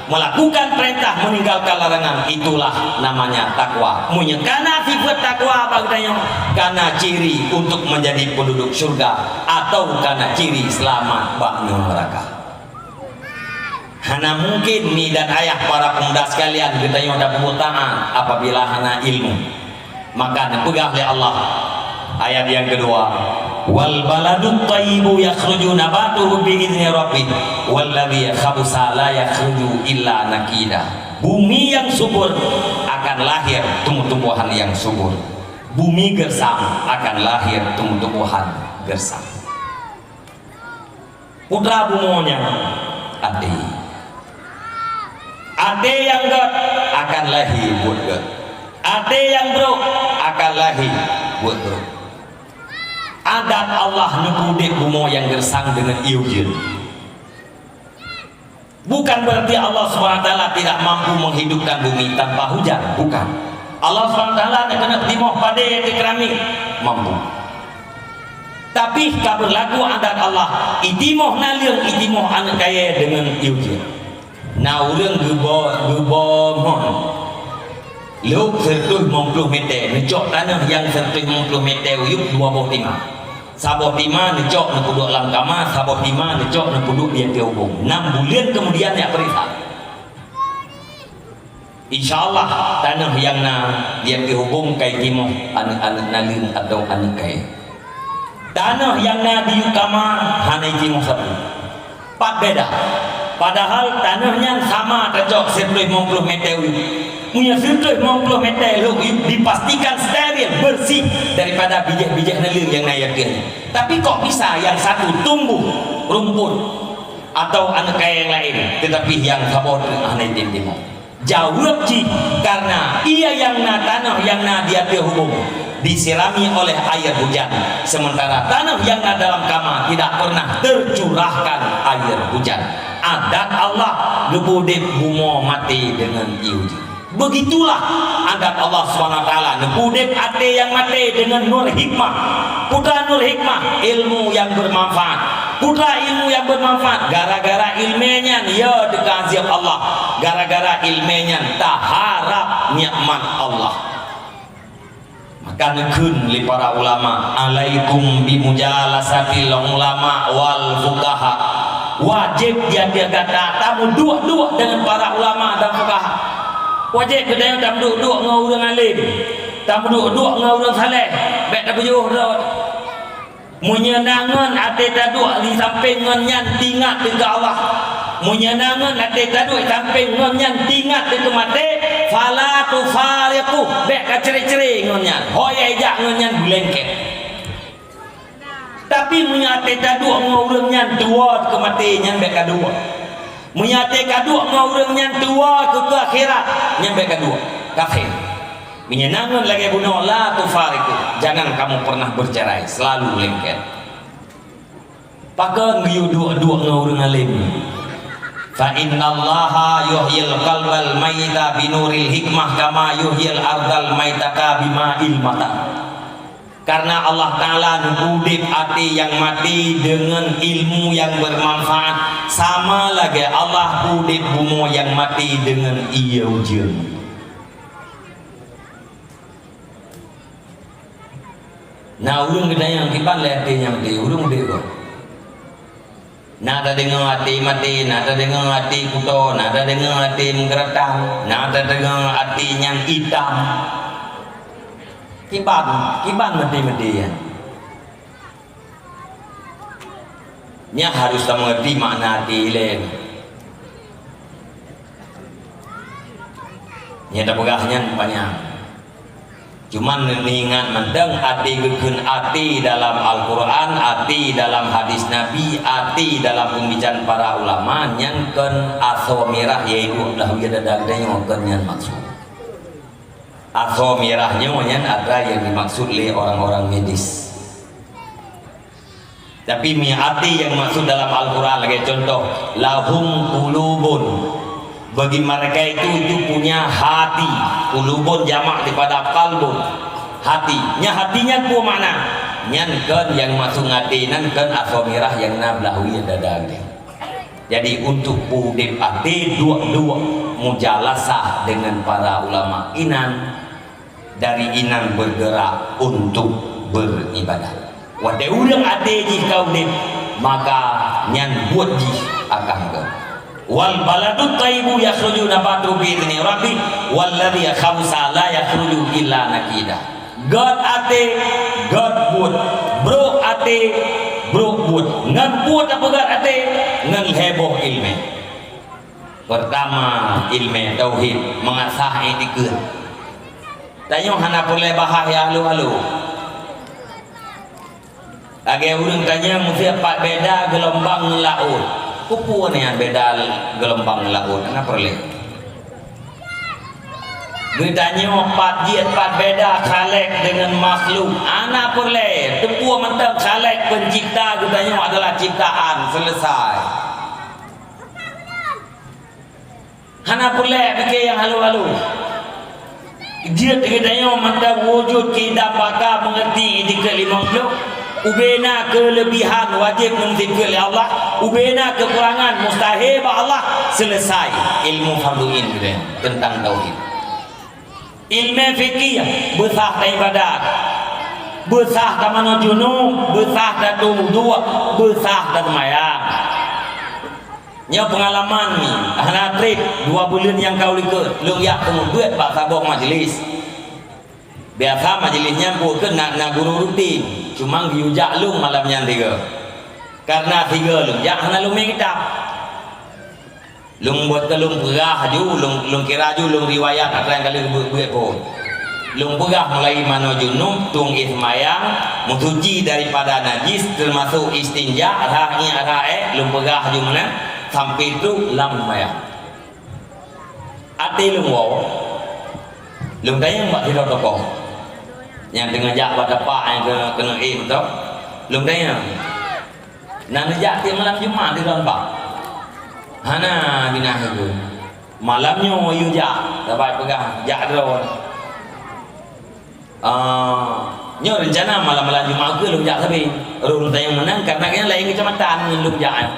Melakukan perintah, meninggalkan larangan, itulah namanya takwa. Meunyoe kana sifat takwa bak geutanyoe, kana ciri untuk menjadi penduduk syurga atau kana ciri selamat bak neuraka. Hana mungkin mi dan ayah para pemuda sekalian geutanyoe tapeubuet taát apabila hana ilmu. Maka neupeugah lé Allah, Ayat yang kedua, "Wal baladut thayyibu yakhruju nabatuhu bi idzni rabbih, walladzi khabusa la yakhruju illa nakida." Bumi yang subur akan lahir tumbuh-tumbuhan yang subur. Bumi gersang akan lahir tumbuh-tumbuhan gersang. Putra bumoe nyan até. Até nyang gét akan lahé buet gét. Até nyang brok akan lahé buet brok. Adat Allah neupeuudép bumoe nyang gersang deungon ié ujeuen. Bukan berarti Allah Subhanahu wa Taala tidak mampu menghidupkan bumi tanpa hujan, bukan. Allah Subhanahu wa Taala neukeuneuk timoh padé nyang teukeurami, mampu. Tapi ka beurlaku adat Allah, itimoh naleueng, itimoh aneuëk kayée deungon ié ujeuen. Na ureuëng geubo-, geuboh mon. Lhok sireutôh limong ploh mètè, neucok tanoh nyang sireutôh limong ploh mètè u yup dua boh tima. Saboh tima neucok neupeuduek lam kama, saboh tima neucok neupeuduek di ateueh ubông. Nam buleuen keumudian jak peuriksa. Insya Allah, tanoh nyang na di ateueh ubông ka itimoh aneuëk-aneuëk naleueng atawa aneuëk kayée. Tanoh nyang na di yup kama hana itimoh sapeue. Pat beda. Padahal tanoh nyan sama tacok sireutôh limong ploh mètè u yup. Meunyoe sireutôh limong ploh mètè lhok u yup dipastikan steril, bersih daripada bijéh-bijéh naleueng nyang na di ateueh nyan. Tapi kok bisa nyang satu tumbuh rumput atau aneuëk kayée nyang laén, tetapi nyang saboh teuk hana item timoh? Jaweueb jih, karena ié nyang na tanoh nyang na di ateueh ubông disirami oleh air hujan, sementara tanoh nyang na dalam kama tidak pernah tercurahkan air hujan. Adat Allah geupeuudép bumoe maté deungon ié ujeuen. Begitulah adat Allah Subhanahu wa Taala, neupeuudép até nyang maté deungon nur hikmah. Peue teuma nur hikmah? Ilmu nyang bermanfaat. Peue teuma ilmu nyang bermanfaat? Gara-gara ileumé nyan, ya, teuka azeub Allah. Gara-gara ileumé nyan, taharab nikmat Allah. Maka neukheun lé para ulama, "Alaikum bi mujalasatil ulama wal fuqaha." Wajéb di ateueh gata tameuduek-duek deungon para ulama dan fuqaha. Wajéb geutanyoe tameuduek-duek ngon ureuëng alim, tameuduek-duek ngon ureuëng saleh, bék tapeujiôh droe. Meunyoe na ngon até taduek di sampéng ngon nyan, teuingat keu Allah. Meunyoe na ngon até taduek di sampéng ngon nyan, teuingat keu maté, fala tufariquh, bék kacré-cré ngon nyan. Ho nyang jak ngon nyan beulengket. Tapi meunyoe até taduek ngon ureuëng nyan, tuwoe keu maté nyan bék kaduek. Meunyoe até kaduek ngon ureuëng nyan, tuwoe keu, keu akhirat, nyan bék kaduek. Kafé. Meunyoe na ngon lagée bunoe, la tufariquh, jangan kamu pernah bercerai, selalu lengket. Pakon geuyue duek-duek ngon ureuëng alim? "Fa innallaha yuhyil qalbal mayyita binuril hikmah kama yuhyil ardal maitata bima'il matar." Karena Allah Ta'ala neupeuudép até nyang maté deungon ilmu nyang bermanfaat, sama lagée Allah peuudép bumoe nyang maté deungon ié ujeuen. Na ureuëng geutanyong, "Kiban lé até nyang maté, ureuëng udeb kon?" Na tadeungoe até maté, na tadeungoe até kuto, na tadeungoe até meugeuratan, na tadeungoe até nyang itam. Kiban, kiban maté-maté nyan. Nyan harôh tameungerti makna até ilée. Nyang tapeugah nyan panyang. Cuman neuingat mantong, até geukheun até dalam Al-Quran, até dalam hadis Nabi, até dalam peumikiran para ulama, nyan kon asoe mirah, yaitu dah uya dada geutanyoe, kon nyan maksud. Asoe mirah nyoe nyan atra nyang dimaksud lé orang-orang medis. Tapi meunyoe até nyang maksud dalam Al-Quran, lagée contoh, "Lahum qulubun." Bagi mereka itu, itu punya hati. Qulubun jamak daripada qalbun. Hati. Nyan hati nyan peue makna? Nyan kon nyang maksud ngon até, nyan kon asoe mirah nyang na blah uya dada geutanyoe. Jadi, untuk peuudeb até, duek-duek mujalasah deungon para ulama inan. Dari inan bergerak untuk beribadah. Watée ureuëng até jih ka udeb, maka nyan buet jih akan gét. "Wal baladut thayyibu yakhruju nabatuhu bi idzni rabbih, walladzi khabusa la yakhruju illa nakida." Gét até, gét buet. Brok até, brok buet. Ngon buet tapeugét até, ngon lhèe boh ileumèe. Peurtama, ileumèe tauhid, meungasah iktikeuet. Tanyoe hana peureulèe bahas nyang halo-halo. Lagèe ureueng tanyong, "Miseue pat beda geulombang ngon laôt?" Peue-peue nyan beda geulombang ngon laôt? Hana peureulèe. Geutanyoe, "Pat jeuet, pat beda Khalik deungon makhluk?" Hana peureulèe. Teupeue mantong Khalik, pencipta geutanyoe adalah ciptaan. Selesai. Hana peureulèe pike nyang halo-halo. Jeuet geutanyoe mantong wujud, kidam, baka, meungerti, iktikeuet, limong plôh. Ubena keuleubihan, wajéb meusikeuet lé Allah. Ubena keukurangan, mustahé bak Allah. Selesai ilmu fardhu ain geutanyoe teuntang tauhid. Ileumèe fikih, beusah taibadat, beusah tamanoe junub, beusah tatueng udue, beusah taseumayang. Nyoe peungalaman nyoe, hana trép, dua buleuen nyang ka u likôt, lôn jak teumeubuet bak saboh majlis. Biasa majlis nyan buet keuh na, na guru rutin, cuma geuyue jak lôn malam nyan tiga. Karena tiga lôn jak hana lôn mè kitab. Lôn buet keu lôn peugah aju, lôn, lôn kira aju, lôn riwayat atra nyang ka lheueh beuet-beuet phôn. Lôn peugah mulai manoe junub, tueng éh seumayang, meusuci daripada najis, teumasok istinja, rhah iék, rhah ék, lôn peugah aju meunan, sampai trok lam seumayang. Até lôn woe, lôn tanyong bak sidroe tokoh nyang teungoh jak bak tapak nyang keu-, keuneuk éh mantong. Lôn tanyong, "Na neujak tiep malam Jumat di droeneuh?" "Hana, binah," geukheun. "Malam nyoe yue jak, saban peugah jak droe." "Ah, nyoe reuncana malam-malam Jumat keuh lôn jak sabe." Ureueng tanyong meunan, karena nyan laén keucamatan ngon lôn jak nyan.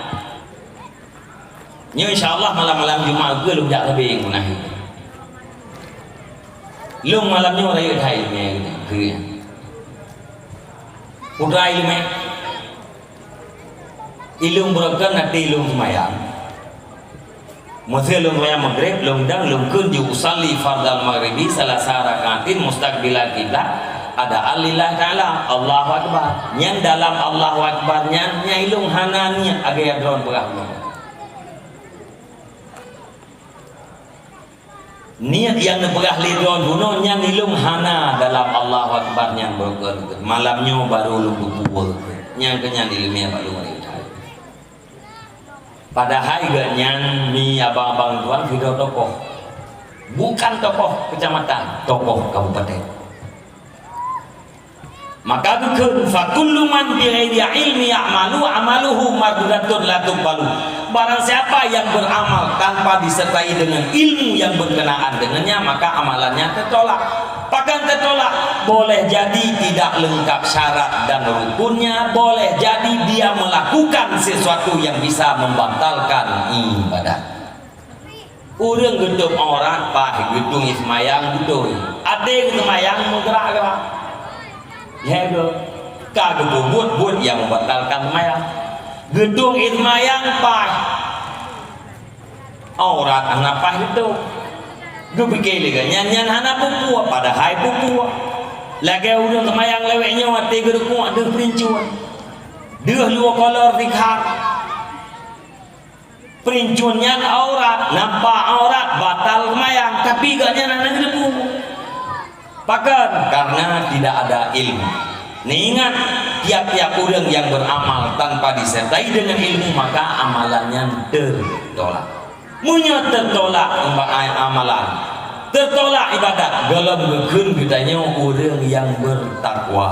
"Nyoe insya Allah malam-malam Jumat keuh lôn jak sabe," geukheun. "Lôn malam nyoe rayeuk that ileumèe," geukheun. Putra ileumèe. Ilôn beureukan até lôn seumayang. Meuseu lôn seumayang Maghrib, lôn dang, lôn kheun ju usalli fardal maghribi salasa rakaatin mustaqbilal qiblah, adaan lillahi ta'ala, Allahu Akbar. Nyan dalam Allahu Akbar nyan, nyan ilôn hana niet lagèe droen peugah lôn. Niet nyang neupeugah lé droen bunoe nyan ilôn hana dalam Allahu Akbar nyan beureukan. Malam nyoe barô lôn peubuet. Nyang keu nyan ileumèe bak lôn rayeuk that. Padahai geuh nyan mi abang-abang tuan sidroe tokoh. Bukan tokoh keucamatan, tokoh kabupaten. Maka geukheun, "Fa kullu man bi ghairi ilmi ya'malu, amaluhu mardudatun la tuqbalu." Barang siapa yang beramal tanpa disertai dengan ilmu yang berkenaan dengannya, maka amalannya tertolak. Pakon tertolak? Boleh jadi tidak lengkap syarat dan rukunnya, boleh jadi dia melakukan sesuatu yang bisa membatalkan ibadat. Ureueng geutôb aurat paih, geutueng seumayang beutôi. Até geuseumayang meugerak-gerak. Lhèe goe, ka geupeubuet buet nyang membatalkan seumayang. Geutueng seumayang paih. Aurat hana paih geutôb. Geupike lé geuh nyan, nyan hana peue-peue, padahai peue-peue. Lagèe ureueng seumayang lawét nyoe até geureukok deuh peurincuan. Deuh luweue kolor sikhat. Peurincuan nyan aurat, nampak aurat, batal seumayang, tapi gobnyan hana geuteupeue. Pakon? Karena tidak ada ilmu. Neuingat, tiap-tiap ureueng nyang beramal tanpa disertai dengan ilmu, maka amalan nyan teutolak. Meunyoe teutolak amalan, teutolak ibadat, gohlom geukheun geutanyoe ureueng nyang beutakwa.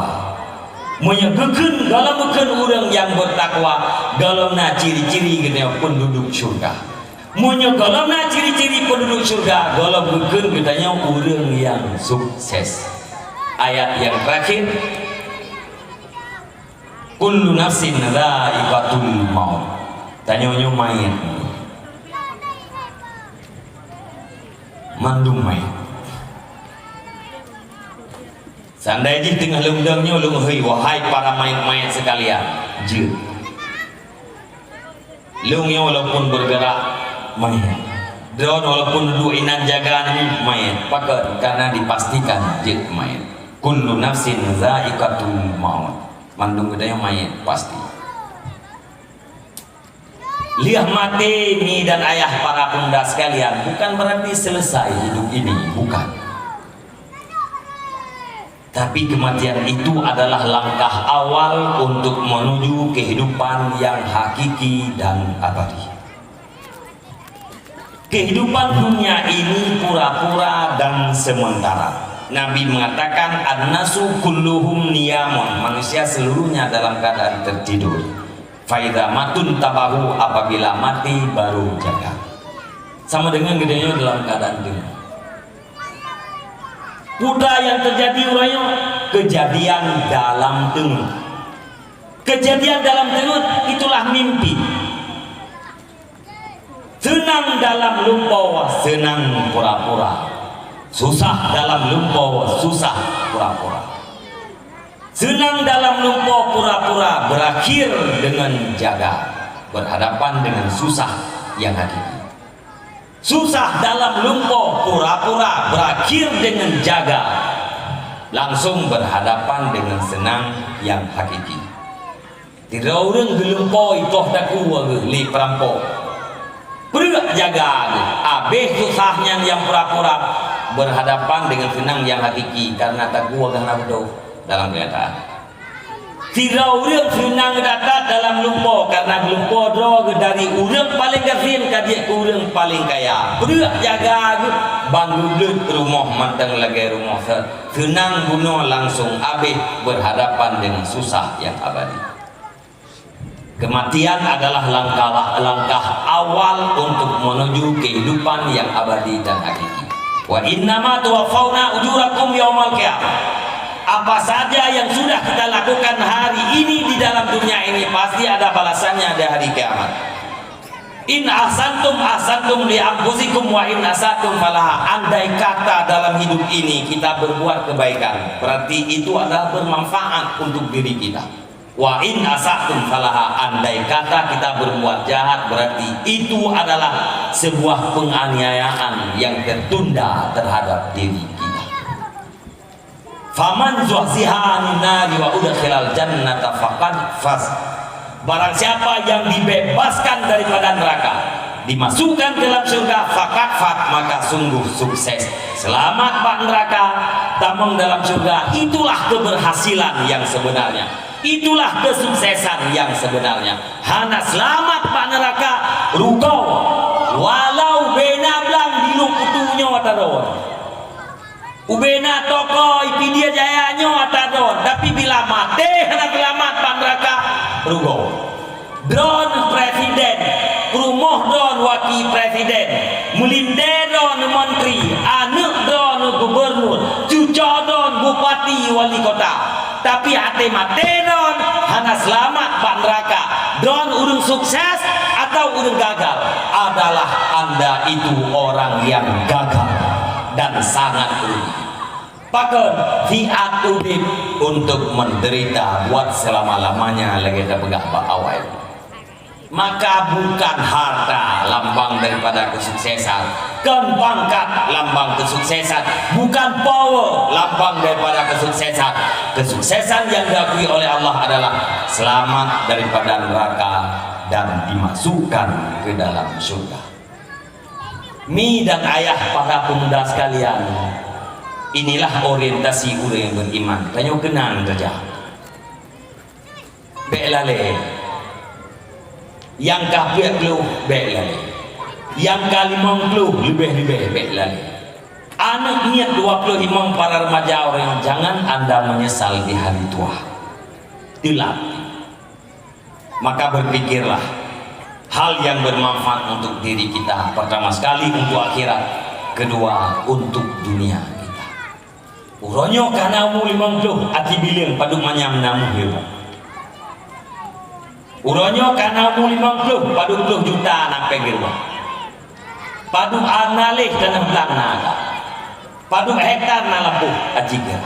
Meunyoe geukheun, gohlom geukheun ureueng nyang beutakwa, gohlom na ciri-ciri geutanyoe peunduduek syeuruga. Meunyoe gohlom na ciri-ciri peunduduek syeuruga, gohlom geukheun geutanyoe ureueng nyang sukses. Ayat nyang terakhir, "Kullu nafsin dzaiqatul maut." Tanyoe nyoe manyét. Mandum manyét. Seandai jih teungoh lôn dong nyoe lôn hôi, "Wahai para manyét-manyét sekalian, jeuet." Lôn nyoe walaupun bergerak manyét. Droen walaupun duek inan jaga nyoe manyét. Pakon? Karena dipastikan jeuet manyét. Kullu nafsin za'iqatul maut. Mandum geutanyoe manyét pasti. Lheueh maté, mi dan ayah para pemuda sekalian, bukan berarti selesai hidup ini, bukan. Tapi kematian itu adalah langkah awal untuk menuju kehidupan yang hakiki dan abadi. Kehidupan dunia ini pura-pura dan sementara. Nabi mengatakan, "An-nasu kulluhum niyamun." Manusia seluruhnya dalam keadaan tertidur. "Faidza matun tabahu," apabila mati baru jaga. Sama dengan geutanyoe dalam keadaan teungeut. Peue nyang terjadi uroe nyoe? Kejadian dalam teungeut. Kejadian dalam teungeut itulah mimpi. Seunang dalam lumpoe, seunang pura-pura. Susah dalam lumpoe, susah pura-pura. Seunang dalam lumpoe, pura-pura, berakhir dengan jaga, berhadapan dengan susah yang hakiki. Susah dalam lumpoe, pura-pura, berakhir dengan jaga, langsung berhadapan dengan senang yang hakiki. Sidroe ureuëng geulumpoe ikoh takue geuh lé peurampok. Preuek jaga geuh, abéh susah nyan nyang pura-pura, berhadapan dengan senang nyang hakiki karena takue geuh hana beutôi dalam kenyataan. Sidroe ureuëng seunang that-that dalam lumpoe karena geulumpoe droe geuh dari ureuëng paleng gasien ka jeuet keu ureuëng paleng kaya. Preuek jaga geuh, ban geubleuet rumoh mantong lagée rumoh se-, seunang bunoe langsung abéh berhadapan dengan susah nyang abadi. Kematian adalah langkah, langkah awal untuk menuju kehidupan yang abadi dan hakiki. "Wa innama tuwaffauna ujurakum yaumal qiyamah." Apa saja yang sudah kita lakukan hari ini di dalam dunia ini, pasti ada balasannya di hari kiamat. "In ahsantum ahsantum li anfusikum wa in asatum falaha." Andai kata dalam hidup ini kita berbuat kebaikan, berarti itu adalah bermanfaat untuk diri kita. "Wa in asatum falaha," andai kata kita berbuat jahat, berarti itu adalah sebuah penganiayaan yang tertunda terhadap diri kita. "Faman zuhziha 'anin nari wa udkhilal jannata faqad faz." Barang siapa yang dibebaskan daripada neraka, dimasukkan ke dalam syurga, faqad faz, maka sungguh sukses. Selamat bak neraka, tamong dalam syurga, itulah keberhasilan yang sebenarnya. Itulah kesuksesan yang sebenarnya. Hana selamat bak neraka, rugoe. Walau bubena blang di lueng kutu nyoe ata droe. Bubena toko di Pidie Jaya nyoe ata droe, tapi bila maté hana selamat bak neraka, rugoe. Droen presiden, peurumoh droen wakil presiden, meulintée droen menteri, aneuëk droen gubernur, cucoe droen bupati, wali kota. Tapi até maté droen hana seulamat bak neuraka. Droen ureuëng sukses atawa ureuëng gagal? Adalah Anda itu orang yang gagal dan sangat rugi. Pakon? Siat udeb untuk menderita buat selama-lamanya, lagée tapeugah bak awai. Maka bukan harta lambang daripada kesuksesan, kon pangkat lambang kesuksesan, bukan power lambang daripada kesuksesan. Kesuksesan yang diakui oleh Allah adalah selamat daripada neraka dan dimasukkan ke dalam surga. Mi dan ayah para pemuda sekalian, inilah orientasi ureuëng yang beriman. Tanyoe keunan saja. Bék lalée. Nyang ka peuet ploh bék lalée. Nyang ka limong ploh leubeh-leubeh bék lalée. Aneuëk miet dua ploh limong para remaja orang, jangan Anda menyesal di hari tua. Telat. Maka berpikirlah hal yang bermanfaat untuk diri kita. Pertama sekali untuk akhirat, kedua untuk dunia kita. Uroe nyoe ka na umu limong ploh, aci bileueng padub manyam na muheueh. Uroe nyoe ka na umu limong ploh, padub ploh juta na péng di rumoh. Padub aneuëk taneuëh blang na agak. Padub hektar na lampôh aci geuh.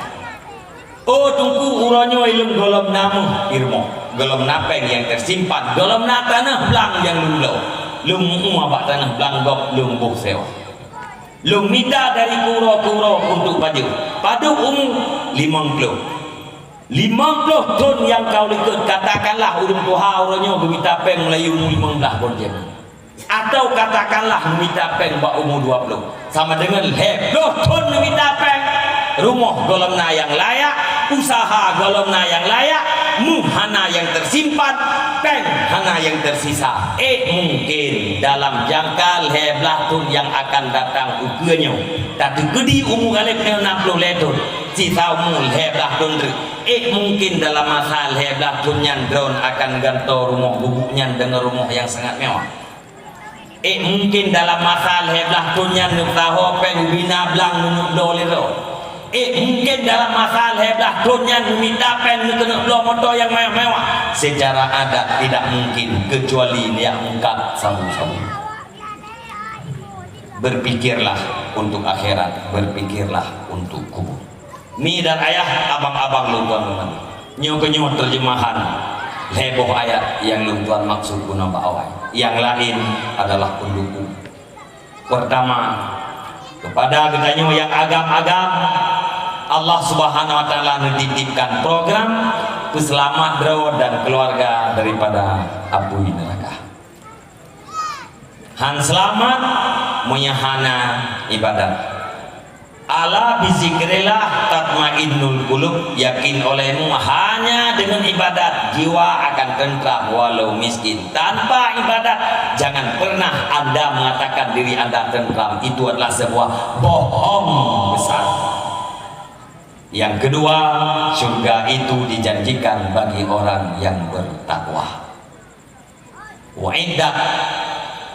Oh Teungku, uroe nyoe ileuem gohlom na muheueh di rumoh, gohlom na péng nyang teusimpan, gohlom na taneuëh blang nyang lôn bloe. Lôn meu-ueh bak taneuëh blang gob lôn boh sewa. Lôn mita dari keu uroe keu uroe untuk pajoh. Padub umu? Limong ploh. Limong ploh thon nyang ka u likot, katakanlah ureuëng tuha uroe nyoe geumita péng mulai umu limong blaih kon jeuem. Atawa katakanlah geumita péng bak umu dua ploh. Sama deungon lhée ploh thon geumita péng. Rumoh gohlom na nyang layak, useuha gohlom na nyang layak, mu hana nyang teusimpan, péng hana nyang teusisa. Ék mungken dalam jangka lhée blaih thon nyang akan datang ukeue nyoe, tateukeudi umu ghaleb nyoe nam ploh lhée thon, sisa umu lhée blaih thon treuk. Ék mungken dalam masa lhée blaih thon nyan droen akan gantoe rumoh gubuk nyan deungon rumoh nyang sangat mewah. Ék mungken dalam masa lhée blaih thon nyan neupeusaho péng ubina blang meunyoe bloe lé droe. Ék mungken dalam masa lhée blaih thon nyan neumita péng neukeuneuk bloe moto nyang mewah-mewah. Secara adat tidak mungkin, kecuali niat mungkar sabu-sabu. Berpikirlah untuk akhirat, berpikirlah untuk kubur. Mi dan ayah, abang-abang lôn tuan meunang. Nyoe keunyoe terjemahan lhée boh ayat nyang lôn tuan maksud guna bak awai. Nyang laén adalah pendukung. Pertama, kepada geutanyoe nyang agam-agam, Allah Subhanahu wa Taala neutitipkan program peuseulamat droe dan keluarga daripada apui neuraka. Han seulamat meunyoe hana ibadat. Ala bizikrillah tatmainnul qulub, yakin olehmu hanya dengan ibadat jiwa akan tentram walau miskin. Tanpa ibadat, jangan pernah anda mengatakan diri anda tentram. Itu adalah sebuah bohong besar. Yang kedua, syurga itu dijanjikan bagi orang yang bertakwa. Uiddat,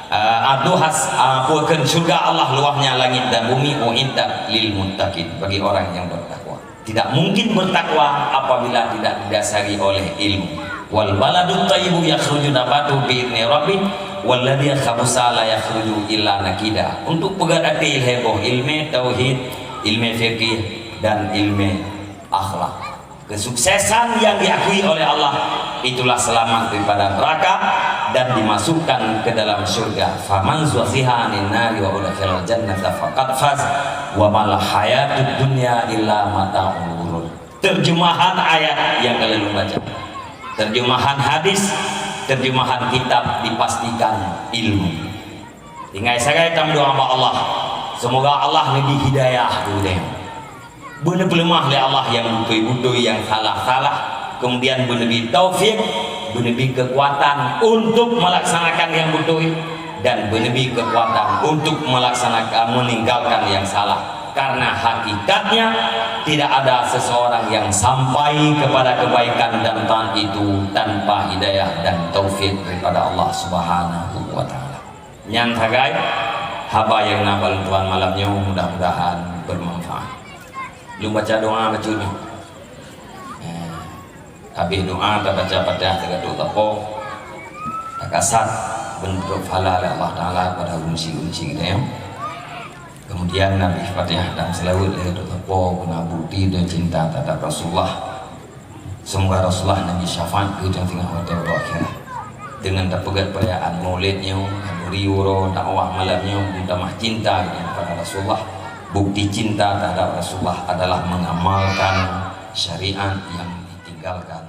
eh, arduhas, eh, peue kheun syurga Allah luahnya langit dan bumi, uiddat lil muttaqin, bagi orang yang bertakwa. Tidak mungkin bertakwa apabila tidak didasari oleh ilmu. Wal baladut thayyibu yakhruju nabatuhu bi idzni rabbih, walladzi khabusa la yakhruju illa nakida. Untuk peugét até lhée boh ilmu tauhid, ilmu fikih, dan ilmu akhlak. Kesuksesan yang diakui oleh Allah, itulah selamat daripada neraka dan dimasukkan ke dalam syurga. Faman zuhziha 'anin nari wa udkhilal jannata faqad faz, wa mal hayatud dunya illa mata'ul ghurur. Terjemahan ayat yang kalian baca. Terjemahan hadis, terjemahan kitab dipastikan ilmu. Tinggai sagai tameudoa bak Allah. Semoga Allah neubri hidayah keu geutanyoe. Beuneupeuleumah lé Allah nyang beutôi-beutôi, nyang salah-salah, kemudian beuneubri taufik, beuneubri kekuatan untuk melaksanakan nyang beutôi, dan beuneubri kekuatan untuk melaksanakan, meninggalkan nyang salah. Karena hakikatnya tidak ada seseorang yang sampai kepada kebaikan dan taat itu tanpa hidayah dan taufik daripada Allah Subhanahu wa Ta'ala. Nyan sagai haba nyang na bak lôn tuan malam nyoe, mudah-mudahan bermanfaat. Lôn baca doa bacut nyoe. Eh, habéh doa tabaca Fatihah tagatuk tapo, takasat beuneutrok pahala lé Allah Taala kepada ureueng syik-ureueng syik geutanyoe. Kemudian Nabi Fatihah dan selawat lé Dokto Po guna bukti dan cinta terhadap Rasulullah. Semoga Rasulullah neubri syafaat keu geutanyoe teungoh watée uroe akhirat. Dengan tapeugét perayaan Maulid nyoe, haduri uroe dakwah malam nyoe, meutamah cinta kepada Rasulullah. Bukti cinta terhadap Rasulullah adalah mengamalkan syariat yang ditinggalkan